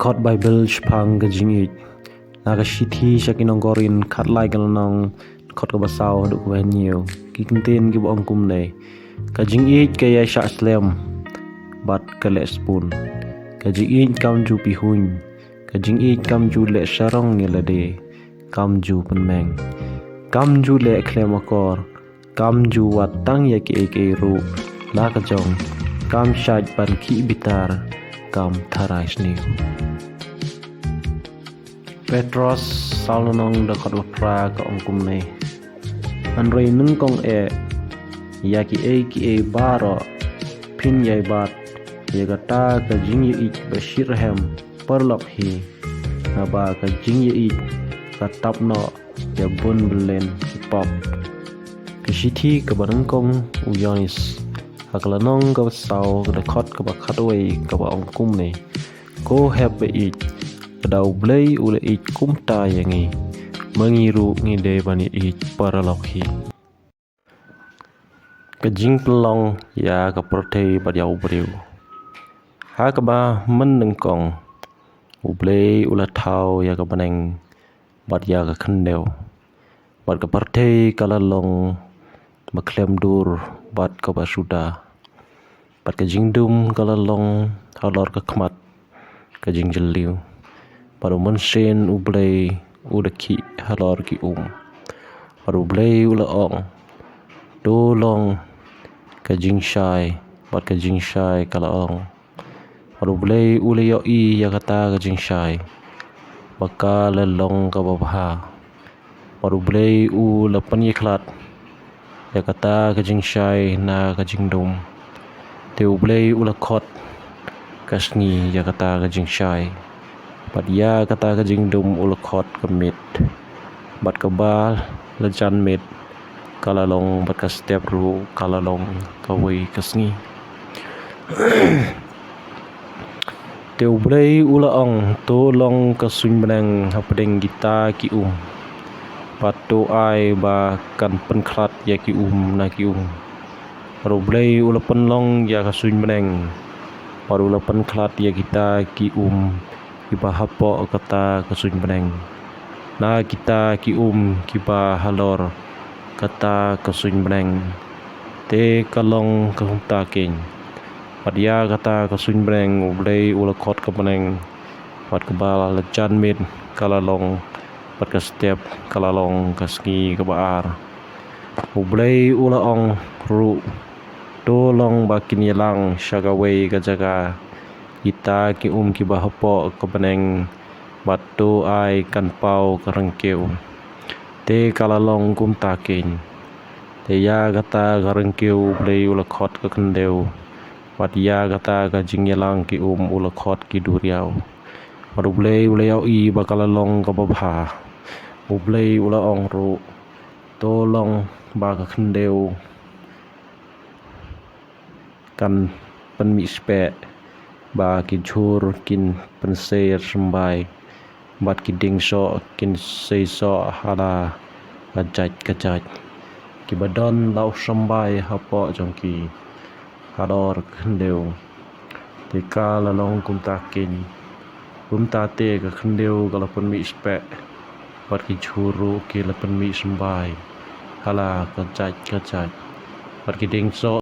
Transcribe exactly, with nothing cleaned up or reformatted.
Kot Baibl shaphang ka jingïeit. Na ka shithi sha ki nong Korinth khatlai ka lynnong, dkhot kaba saw haduh kaba hynñiew. Ki kyntien kiba ong kumne: Ka jingïeit ka ïai shah slem bad ka leh sbun. Ka jingïeit kam ju pihuiñ. Ka jingïeit kam ju leh sharong ïa lade. Kam ju pynmeng. Kam ju leh khlem akor. Kam ju wad tang ïa kiei kiei ruh la ka jong. Kam shait ban khih bitar. Kam tharai sniew. Petros saw lynnong, dkhot ba phra ka ong kumne: Hynrei nyngkong eh ïa kiei kiei baroh phin ïai bat ïa kata ka jingïeit ba shitrhem paralok hi, naba ka jingïeit ka tap noh ïa bun bynlen ki pop. Ka shithi kaba nyngkong u Ïoannis, ha ka lynnong kaba saw, ka dkhot kaba khatwei, kaba ong kumne: Ko hep ba ïeit, lada U Blei u la ïeit kumta ïa ngi, ma ngi ruh ngi dei ban ïeit paralok hi. Ka jingpynlong ïa ka pyrthei bad ïa u briew. Ha kaba mynnyngkong U Blei u la thaw ïa ka bneng bad ïa ka khyndew, bad ka pyrthei ka la long ba khlem dur bad kaba suda, bad ka jingdum ka la long halor ka khmat ka jingjylliew. Bad u Mynsiem U Blei u da khih halor ki um. Bad U Blei u la ong: To long ka jingshai. Bad ka jingshai ka la ong. Bad U Blei u la ïohi ïa kata ka jingshai ba ka la long kaba bha. Bad U Blei u la pynïakhlad ïa kata ka jingshai na ka jingdum. Te U Blei u la khot ka sngi ïa kata ka jingshai. Bad ïa kata ka jingdum u la khot ka miet. Bad kaba la jan miet ka la long, bad ka step ruh ka la long kawei ka sngi. Te U Blei u la ong: To long ka suiñ bneng hapdeng kita ki um, bad to ai ba kan pynkhlad ïa ki um na ki um. Bad U Blei u la pynlong ïa ka suiñ bneng, bad u la pynkhlad ïa kita ki um kiba hapoh kata ka suiñ bneng na kita ki um kiba halor kata ka suiñ bneng. Te ka long kumta kein. Bad ïa kata ka suiñ bneng U Blei u la khot ka bneng. Bad kaba la jan miet ka la long, bad ka step ka la long ka sngi kaba ar. U Blei u la ong ruh: To long ba kin ïalang sha kawei ka jaka kita ki um kiba hapoh ka bneng, bad to ai kan paw ka ryngkew. Te ka la long kumta kein. Te ïa kata ka ryngkew U Blei u la khot ka khyndew, bad ïa kata ka jingïalang ki um u la khot ki duriaw. Bad U Blei u la ïohi ba ka la long kaba bha. U Blei u la ong ruh: To long ba ka khyndew kan pynmih speh, ba ki jhur kin pynsei symbai, bad ki dieng soh kin sei soh ha la ka jait ka jait, kiba don la u symbai hapoh jong ki halor ka khyndew. Te ka la long kumta kein. Kumta te ka khyndew ka la pynmih speh, bad ki jhur ruh ki la pynmih symbai ha la ka jait ka jait, bad ki dieng soh